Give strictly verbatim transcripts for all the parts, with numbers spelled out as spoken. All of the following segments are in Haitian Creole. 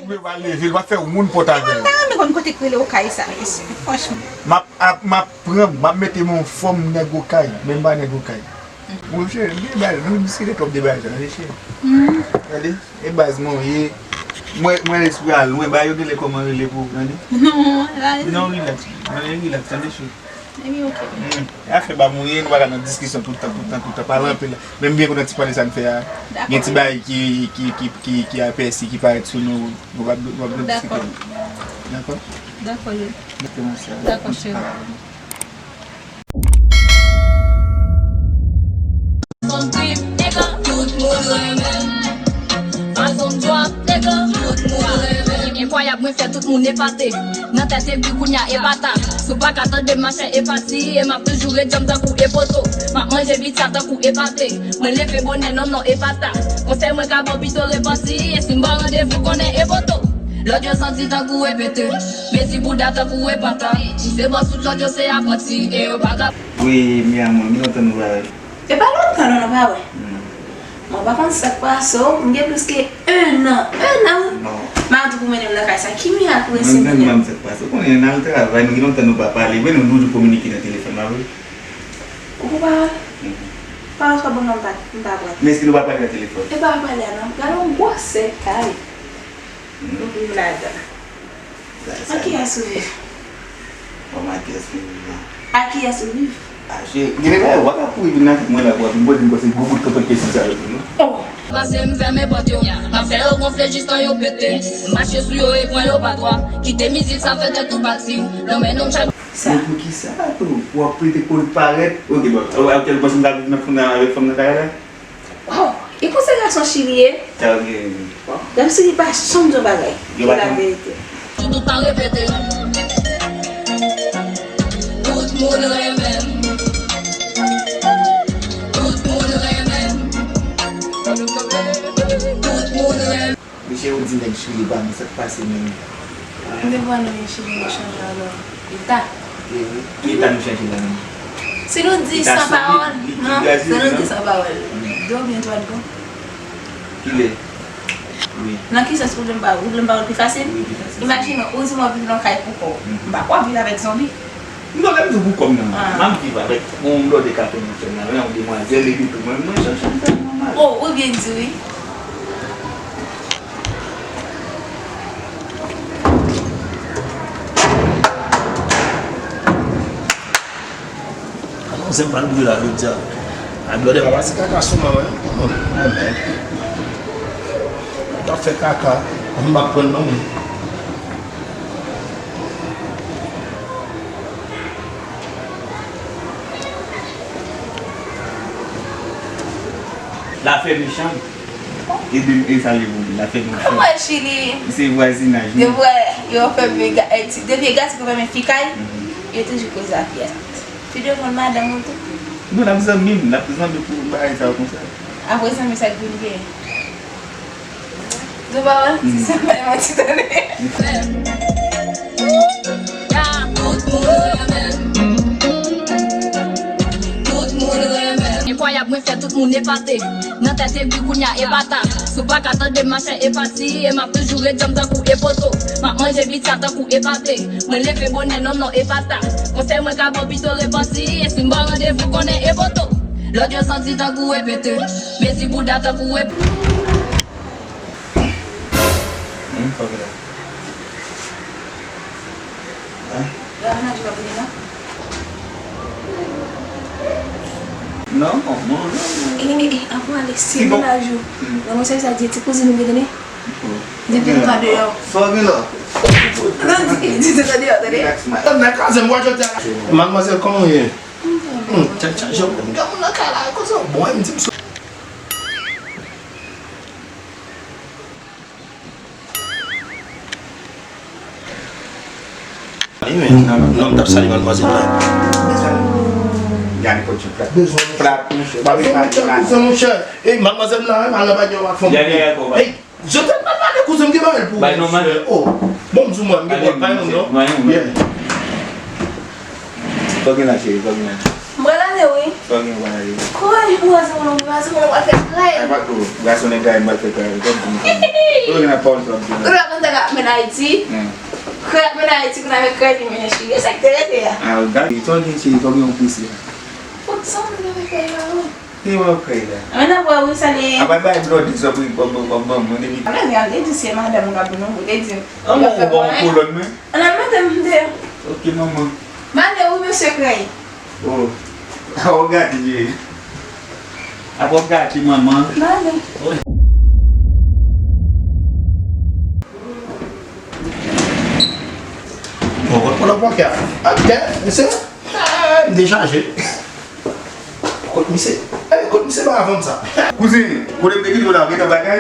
Ou pa leve l, w ap fè woun pòt avè l. Mwen ta renmen konn kote k rele Okay sa, mesye. Franchman. M ap, ap, m ap pran, m ap mete m yon fòm nèg Okay, men m pa nèg Okay. Monchè, m gen baz, nou diskite twòp de bagay sa, mesye. Tande, e baz mwen ye. Mwen, mwen espri al lwen, ba yo genlè kòman rele pou, tande. Non, la. Non, relax. Mwen relax, tande, cheri. Epi, ok. Hmm. E afè ba mouye, nou pa ka nan diskisyon tout tan, tout tan, tout tan. Pale anpil. Men m byen kontan ti pale sa n fè a. Gen ti bagay ki, ki, ki, ki, ki apèsi, ki parèt sou nou, nou p ap, nou p ap diskite. Dakò. Dakò? Dakò, Lil. Dakò, cheri. Tout moun renmen m. Fason m dwòp, nèg la, tout moun renmen m. Enkwayab, mwen fè tout moun epate. Nan tèt epi kounya epata. Si w pa ka tande m, machè epati. E m ap toujou ret djanm tankou epoto. M ap manje pizza tankou epate. Mwen leve bonè, non, non, epata. Konsèy mwen ka ba w pito repanti. E si m ba w randevou, konnen epoto. Lòt yo santi tankou epete. Mezi bouda tankou epata. Ou se bòs tout lòt yo se apranti. E yo pa ka. Wi, mi amor, gen lontan nou pa wè. E pa lontan non, nou pa wè. Mwen pa konn sa k pase w, m gen plis ke en an. En an wi. M ap di pou mennen m nan kay sa. Ki mirak ou resi mennen m? Mwen menm, m pa konn sa k pase w. Ou konnen n al travay, nou gen lontan nou pa pale. Vre, nou toujou kominike nan telefòn, pa vre? Ou pou pawòl? Pawòl sa bon non, m pa, m pa pran. Men èske nou pa pale nan telefòn? E pa pale a non. Gade yon gwosè kay. Nou viv ladan. Ak kiyès ou viv? Kòman ak kiyès ou viv la? Ak kiyès ou viv? A, cheri, gen de bagay w ap kouri vin nan tèt mwen la pou w ap vin poze m konsèy gwo bout tonton kesyon sa yo tou, non? Oh! Pase m fèmen pòt yo, m ap fè yo gonfle jistan yo pete. M mache sou yo e pran yo pa twa. Kite mizik sa fè tèt ou pati. Lanmè non m chak. Sa. Men poukisa tou? W ap prete kou l parèt? Ok, bon. Ou, ou panse m ta viv nan fon nan avèk fanm nan kay la? Waw, e konsa gason Chili ye? Sa gen. Bon, menm si li pa janm di yon bagay, yo pa janm. Laverite. Tout pa repete. Tout moun renmen m. Tout moun renmen m. Tout moun renmen m. Mesye, ou di nèg Chili pa bon, sa k pase menm? M te pran non Chili, nou chanje alò. Eta. Ki eta nou chanje la menm? Si nou di san pawòl, non, si nou di san pawòl, de oubyen twa dgo. Kilè? Wi. Nan ki sans ou vle m ba ou? Ou vle m ba ou l pi fasil? Wi, pi fasil. Imajine, ou di m w ap viv nan kay pou kò w. M pa kwè w ap viv avèk zonbi. Non, lè m di w pou kò m nan, m ap viv avèk yon blòdè k ap fè m fè m la, yon demwazèl, epi tou mwen, mwen chèche m fè m nòmal. Oh, ou byen di wi. Alò, se m pral boule la jodi a. Ay, blòdè pa pase kaka sou mwen, wi. Ou t ap fè kaka, m pa pran non, mwen. Lafè mechan. E de, e sa li vle, lafè mechan. Kòman Chili? Se vwazinaj, non? Depi yo fè vye ga-, eh, ti, depi gason ki fè men fi kay, yo toujou koze afè a. Fi devan madanm ou tou. Non, n ap zanmi, n ap zanmi pou bagay sa yo konsa. Apre zanmi sa k vin gen. Di pawòl, se sa bay manti tande. Tout moun renmen m. Tout moun renmen m. Enkwayab, mwen fè tout moun epate. Nan tèt epi kounya epata. Si w pa ka tande m, machè epati. E m ap toujou ret djanm tankou epoto. M ap manje pizza tankou epate. Mwen leve bonè, non, non, epata. Konsèy mwen ka ba w pito repanti. E si m ba w randevou, konnen epoto. Lòt yo santi tankou epete. Mezi bouda tankou ep- Hmm, sa w gen la? Hein? Gade nan di w ap vini la. Non, non, non, non. Eh, eh, eh, anvan ale, se menaj ou. Nan mwen sèvi sa di ti kouzin ou gen tande. Depi nou pa deyò. Sa w gen la? Non, di, di, di, di, di, di. Relax, man. Nan kaze m, wè jodi a. Madmwazèl, kòman w ye? Hmm, tèt chaje, w gen moun nan kay la, kote w bon, m di m sou. Wi, men, non, m t ap salye madmwazèl la. Gade kot yon plat. Plat, monchè. Pa vin pale mal. Kouzen, monchè. Ey, madmwazèl la, wi, m al nan bagay yo ak fanm. Ey, je te mal pale, kouzen, m gen bagay pou ou, monchè. Oh, bon, m di w, mwen, m gen bagay pou ou, non? Yeah. Sa w gen la, cheri, sa w gen la? M pral ale, wi. Koy, pou raze moun, pou raze moun, w ap fè kray. Ay, pa tou, gason nèg la, m pral fè kray. Kòm di m. Ou gen la pawòl sa, m di. Ou la konn sa k ap mennen Ayiti? Kray ap mennen Ayiti, kounye a kray vin mennen Chili. E sa k te rete a. Ah, gade, sa w gen, cheri, sa w gen yon plis la. Fòk sa moun nan fè kray la, wi. Ki w ap kray la? Mwen nan pwa wi, sa li. Apa bay blòdè sa pou w ap ban mwen depi. Mwen te di se madanm ou k ap ban mwen, ou te di. An, mwen ba w kolòn mwen. An, al mete m deyò. Ok, manman. M ale wi, mesye kray. Oh. Apa w gate, cheri. Apa w gate, manman. M ale. Bon, kot pran nan pòkè a? Atè, mesye. Ah, m dechaje. Kot misye? Eh, kot misye ba avan m sa? Kouzin, kote m te kite w la, w gen nan bagay?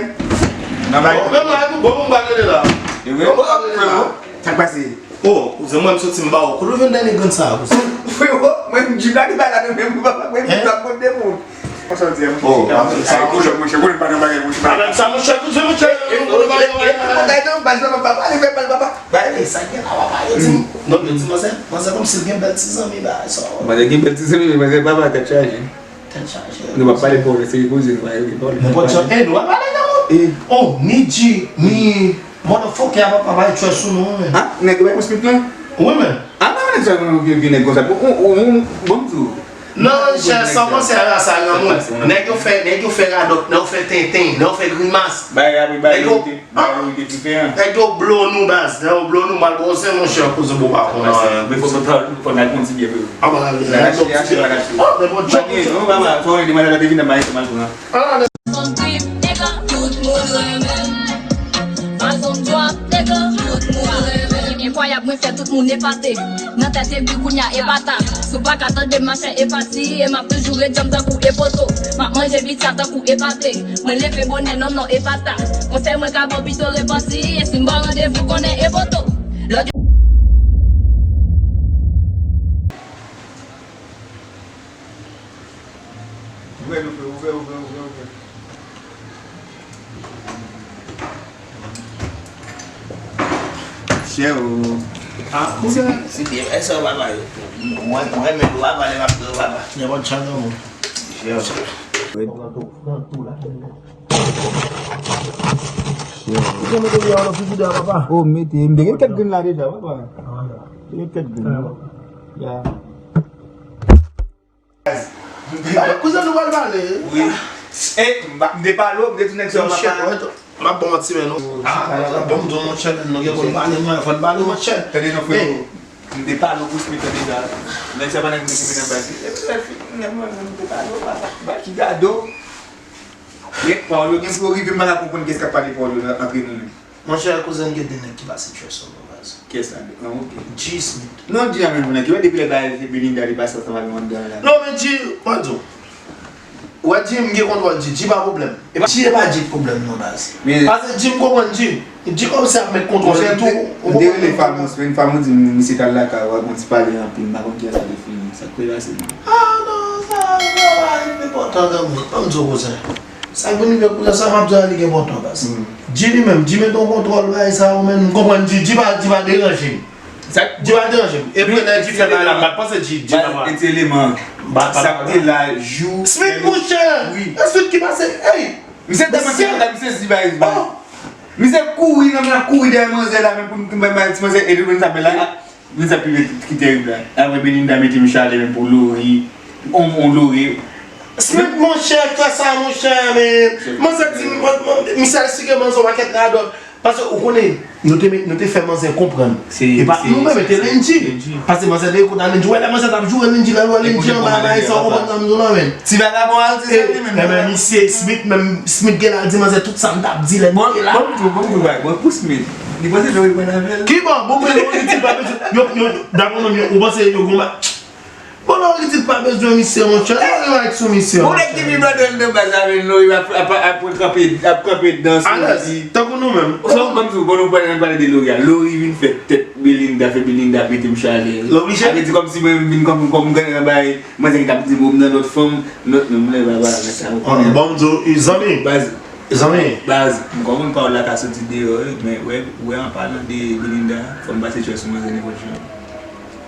Nan bagay? Bon, menm la, bon, bon, m pa rele la. E vre? Bon, m pa rele la. Sa k pase? Oh, kouzen, mwen m soti m ba w. Kote w jwenn dènye grenn sa a, kouzen? Frewo, mwen m jim la li bay la nan men m, papa, mwen m ap konn de moun. Mwen soti an. Oh, sa, sa, sa, monchè, monchè, konnen pa nan bagay, monchè. Pa menm sa, monchè, kouzen, monchè. Bagay nan baz nan, papa, li fè bal, papa. Bagay sa gen la, papa, yo di. Non, yo di, manzè, manzè kòmsi l gen bèl ti zanmi, bagay sa. Manzè gen bèl ti zanmi, men manzè papa tèt chaje. Tèt chaje. Nou pa pale pawòl, se kouzin nou pa rele pawòl. Nenpòt jan, eh, nou pa pale nan moun. Oh, ni G, ni motherfucker, papa, bay chwè sou nou, men. Ah, nèg yo bay pou Smith lan? Wi, men. Ah, non, nèg sa, nou gen nèg konsa. Bon, bon, bon, bon, m di w. Non, chè, san panse a rasa granmoun. Nèg yo fè, nèg yo fè radòt, nèg yo fè tenten, nèg yo fè grimas. Bay, bay, bay, nèg yo, bay, yo te diferan. Nèg yo blo nou, baz. Nèg yo blo nou, mal bwonze, monchè, koze bon pa konnen. Men fò, fò, fò n al pran ti byen pou yo. An, ban al, nèg yo ti byen. Oh, men bon, jòk, monchè. Non, papa, fò demann la te vin nan bay, mal pran. Ah, nèg. Fanm trip, nèg la, tout moun renmen. Fason m drop, nèg la, tout moun renmen. Enkwayab, mwen fè tout moun epate. Nan tèt epi kounya e pata. Si w pa ka tande m, machè e pati. E m ap toujou ret djanm tankou e poto. M ap manje pizza tankou e pate. Mwen leve bonè, non, non, e pata. Konsèy mwen ka ba w pito repanti. E si m ba w randevou, konnen e poto. Lòt Ouvè, ouvè, ouvè, ouvè, ouvè. Chè o. Ah, si, si byen, èske w pa pale? Mwen, mwen menm, w pa pale, m ap di w pa pale. Nenpòt chan nan moun. Chè o. Ou mete li nan frijider a, papa? Oh, mete. M te gen kèk grenn la deja, papa. Te gen kèk grenn. Ya. Kouzen, nou pral pale. Wi. E, m pa, m te pale w, m te tounen sou papa. M ap ba w manti, men nou. Ah, bon, m di w, monchè, men nou gen pou n pale, mwen, fò n pale, monchè. Tande non, frè. M te pale w pou Smith deja. Nèg sa pa nèg ki nan baz. E, nèg mwen, m te pale w, papa. Ba ki gado. Gen, pawòl yo gen pou yo rive, m pa ka konprann kiyès k ap pale pawòl yo antre nou menm. Monchè, kouzen, gen de nèg ki pase chwè sou nou, baz. Kiyès la? Ah, ok. G Smith. Non, G a menm nèg ki wè depi lè bagay se Belinda li pase ansanm avè m anndan la. Non, men G, mwen di w. Ou wè G, m gen kontwòl G, G pa pwoblèm. E pa G, e pa G k pwoblèm non, baz. Paske G, m konprann G. G kòmsi ap met kontwòl li tou. Ou konprann? M te rele Famous, men Famous di m misye t al lakay, w ap gon ti pale anpil, m pa konn kiyès sa te fini. Sa k te pase menm? Ah, non, sa, sa pa enpòtan, granmoun. Ban m di w, kouzen. Sa k vin rive kounye a, sa m ap di a, li gen bon tan pase. G li menm, G mete yon kontwòl bagay sa yo, men m konprann G, G pa, G pa deranje m. G pa deranje m. E pou lè G fè bagay la, m pa panse G, G pa. Baz, eleman. Sa k te la, jou. Smith, monchè! Wi. E Smith ki pase, ey! Misye tèlman fè bagay, misye di bagay, baz. Misye kouri, nan men kouri dèyè manzè la, men pou m, pou m bay ti manzè, e depi sa bèl la. Men sa pi ret ki terib la. Apre Belinda mete m chale men pou Lori. On, on Lori. Smith, monchè, fè sa, monchè, men. Manzè di, misye al sike manzè yon pakèt radòt. Paske, ou konnen, nou te met, nou te fè manzè konprann. E pa nou menm, se Lendji. Paske manzè te kote a Lendji. Wè, lè manzè t ap joure Lendji, lè l wè Lendji anba, bagay sa, ou konprann sa m di w la, men. Ti vagabon al di sa li menm. Ebyen, misye Smith, menm Smith gen la di manzè tout sa m t ap di lè m te la. Bon, bon, bon, bon, bon, pou Smith. Li panse Lori pran avè l. Ki bon, bon, men Lori di pa bezwen. Yo, yo, dapre mwen, yo, ou panse yo gon ba-, bon, Lori di pa bezwen misye, monchè. Lori like sou misye. Bon, nèg ki pi blòdè nan baz la, men Lori ap, ap, ap kanpe, ap kanpe dan sou li. Alèz, tankou nou menm. Sa w konn di, bon, nou pale, pale de Lori a. Lori vin fè tèt Belinda, fè Belinda mete m chale. L oblije. Sa vle di kòmsi mwen vin kòm, kòm grann nan bay, manzè ki t ap di bon, m nan lòt fanm, lòt nonm, lè ba, ba, sa, ou konnen. Bon, m di w, zanmi. Baz. Zanmi. Baz, m konprann pawòl la ka soti deyò, wi, men wè, wè, an palan de Belinda, fò m pase chwè sou manzè nenpòt jan.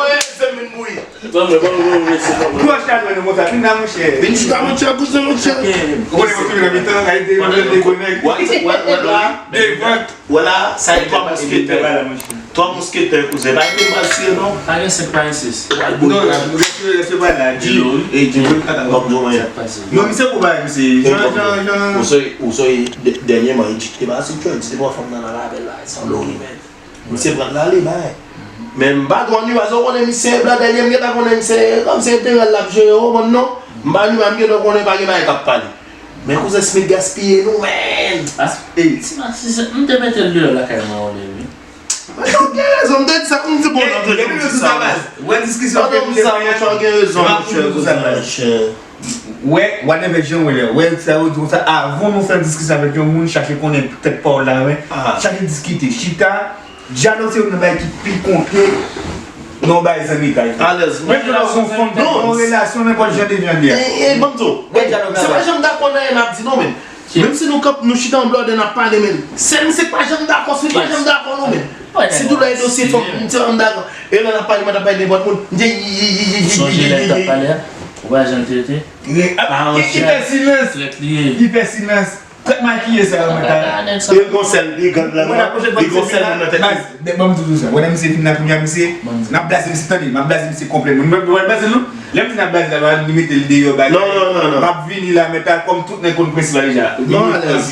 mwen, se vin bouyi. Ban mwen, ban mwen, ban mwen, mesye, ban mwen. Twò chak mwen, nou konsa, vin la, monchè. Vin chita, monchè, kouzen, monchè. Ou konnen mwen tounen nan mitan, ay, de, de, de, de, nèg. Wè, wè, wè, la. De vant. Wè la, sa e twa mousketè. Twa mousketè, kouzen. Pa gen bal sire, non? Pa gen senk, pa gen sis. Non, non, nou gen sire, se pa la. Di, e di, bon, kata, bon, bon, non, misye pou bay, misye. Jan, jan, jan. Ou soy, ou soy, dènyèman, e di, te ba si tchè, di, te ba fanm nan nan labèl la, sanble ou li menm. Misye pran l ale, bay. Men m pa dwe annik, paske w konnen misye, blan dènye, m gentan konnen misye, kòm se enterè l l ap jere, w konprann non? M pa annik, m gentan konnen pa gen bagay k ap pale. Men kouzen Smith gaspiye nou, men. Ti masisi, m te mete l deyò lakay mwen yon lè, wi. Mwen, ou gen rezon, m te di sa, m di, bon, non, toujou m di sa. Wè diskisyon ke m te fè a, gen rezon, monchè, kouzen, monchè. Wè, whatever jan w wè lè. Wè, sa yo di konsa, avan nou fè diskisyon avèk yon moun, chache konnen tèt pa w la, wè. Chache diskite. Chita, dyalòg se youn nan bagay ki pi konte nan yon bagay zanmitay. Alèz. Menm jan w konn fè yon relasyon, nenpòt jan de jan li ye. E, e, ban m di w, wè, dyalòg la. Se pa jan m dakò nan, m ap di non, men. Menm si nou kanpe, nou chita anba lòd, n ap pale, men. Se, se pa jan m dakò, se pa jan m dakò, non, men. Sitou lè e dosye fanm, m di, m dakò. E lè n ap pale, mwen t ap pale nenpòt moun. M di, sonje lè n t ap pale a? Ou pa jan l te rete? Ki fè silans. Trèt li ye. Ki fè silans. Trèt makiye sa yo, mwen ta. E l gon sèl, li gad la, li gon sèl moun nan tèt li. Baz, ban m di w sa. Wè, lè misye fin la kounye a, misye, n ap blaze misye, tande, m ap blaze misye konplètman. Nou pa blaze l, non? Lè m di n ap blaze la, li mete l deyò, bagay. Non, non, non, non. M ap vini la, men ta kòm tout nèg konn prensip la deja. Non, alèz.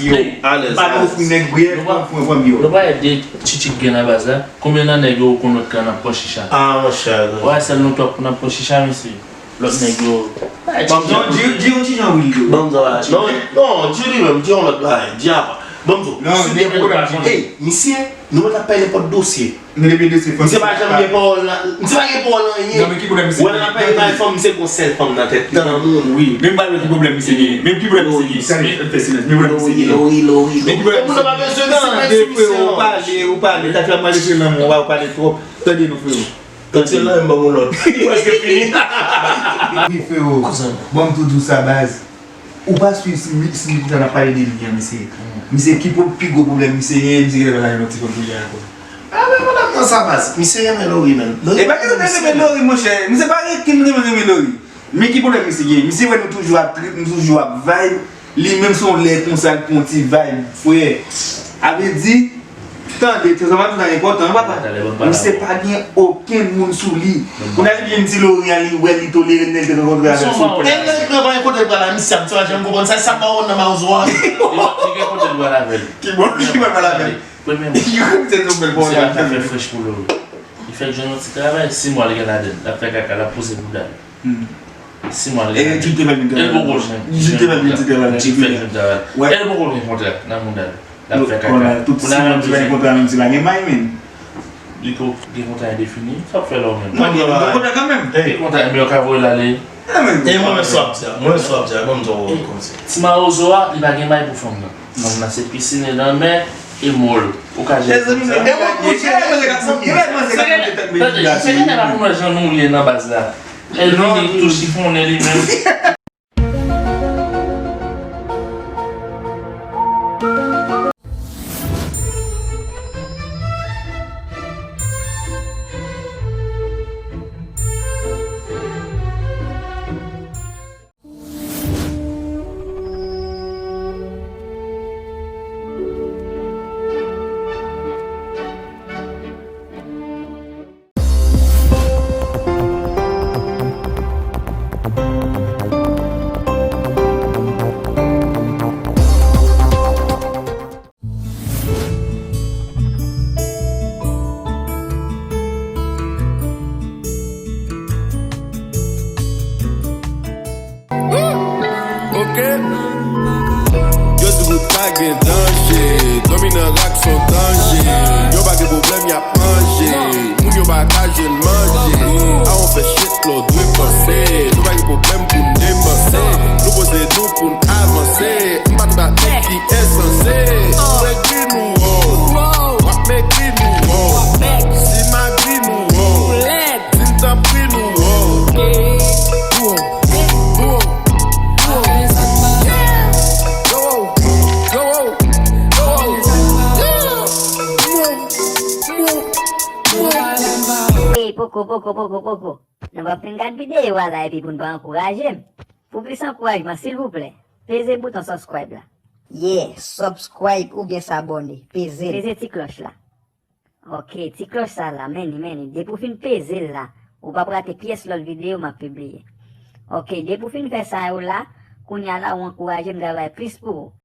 Alèz. M pa nan ofri nèg briyèt, m ap pran fanmi yo. Nou pa wè de tchitchik gen nan baz la? Konbyen nan nèg yo ou konn lòt kan nan pran chicha? Ah, monchè. Wè, sèl nou twòp pou n ap pran chicha, mesye. Lòt nèg yo. Ban m di, di yon ti jan wi. Ban m di w bagay. Non, non, di li menm, di yon lòt bagay. Di apa. Ban m di w. Non, si gen pwoblèm, di, ey, misye, nou mèt ap pale nenpòt dosye. Nou depi dosye fanm. Misye pa janm gen pawòl la. Misye pa gen pawòl anyen. Non, men ki pwoblèm misye gen? Wè, nan pale bay fanm, misye gon sèl fanm nan tèt li. Nan moun, wi. Men m pale ki pwoblèm misye gen. Men ki pwoblèm misye gen? Tande, fè silans. Men ki pwoblèm misye gen? Lori, Lori, Lori. Men ki pwoblèm misye gen? Tande, freo, ou pale, ou pale. Tande, freo, ou pale twòp. Tande nou, freo. Tande. Tande, freo. Li prèske fini. Wi, freo. Bon, m tou di w sa, baz. Ou pa swiv si mi-, si mitan ap pale de li an, mesye. Misye ki po-, pi gwo pwoblèm misye genyen, misye genlè pral al yon ti fanm kounye a ankò. A, men madanm nan sa baz. Misye renmen Lori, menm. E pa kesyon de renmen Lori, monchè. Misye pa gen okenn renmen, renmen Lori. Men ki pwoblèm misye genyen? Misye wè nou toujou ap trip, nou toujou ap vibe. Li menm se yon lè konsa, li pran yon ti vibe, frè. A vle di, tande, sa m ap di w la enpòtan, wi, papa. Misye pa gen okenn moun sou li. Kounye a li vin di Lori an, li wè li tolere nèg li rankontre avè l sou pwen. E nèg nan pa gen kote l pral la, misye ap di, m pa janm konprann sa, sa pa wè nan mawozo a. Li gen kote l pral avè l. Ki bò, ki bò l pral avè l? Premyèman, misye ap fè frèch pou Lori. Li fèk jwenn yon ti travay, sis mwa li gen ladan l. L ap fè kaka, l ap poze bouda l. Sis mwa li gen ladan l. E Jude te fè l vin travay. E l poko jwenn. Jude te fè l vin ti travay la. Jude fè l vin travay. E l poko gen kontra nan mouda l. L ap fè kaka. Tout sis mwa li pa gen kontra, menm si pa gen may, men. Li ko-, gen kontra endefini. Sa w ap fè la ou menm? Non, li gen kontra kanmenm. Gen kontra, men yo ka voye l ale. E mwen menm sa w ap di a, mwen menm sa w ap di a, ban m di w kòmsi. Ti mawozo a, li pa gen may pou fanm nan. Fanm nan se pisine, lanmè e mòl. Ou ka jere fanm sa. E mwen, monchè, se genlè pa pou mwen jan nou ye nan baz la. E l vini tou chifonnen li menm. Ok. Yo di bout pa gen danje. Dòmi nan rak son danje. Yo pa gen pwoblèm, y ap manje. Moun yo pa ka jwenn manje. A on fè shit, lò dwe panse. Nou pa gen pwoblèm pou n depanse. Nou poze nou pou n avanse. M pa t ba nèg ki ensanse. Ou egri nou wo. W ap megri nou wo. Si m agri nou wo. Di m tanpri nou wo. Wo, wo, wo, wo. Yo, wo, yo, wo, yo, wo. Yo, wo, wo, wo. Ey, poko, poko, poko, poko. Nou p ap fin gad videyo a la epi pou n pa ankouraje m. Pou plis ankourajman, silvouplè, peze bouton subscribe la. Yeah, subscribe oubyen s'abonner. Peze l. Peze ti klòch la. Ok, ti klòch sa la, men li, men li. Depi w fin peze l la, ou p ap rate pyès lòt videyo m ap pibliye. Ok, depi w fin fè sa yo la, kounye a la, ou ankouraje m travay plis pou ou.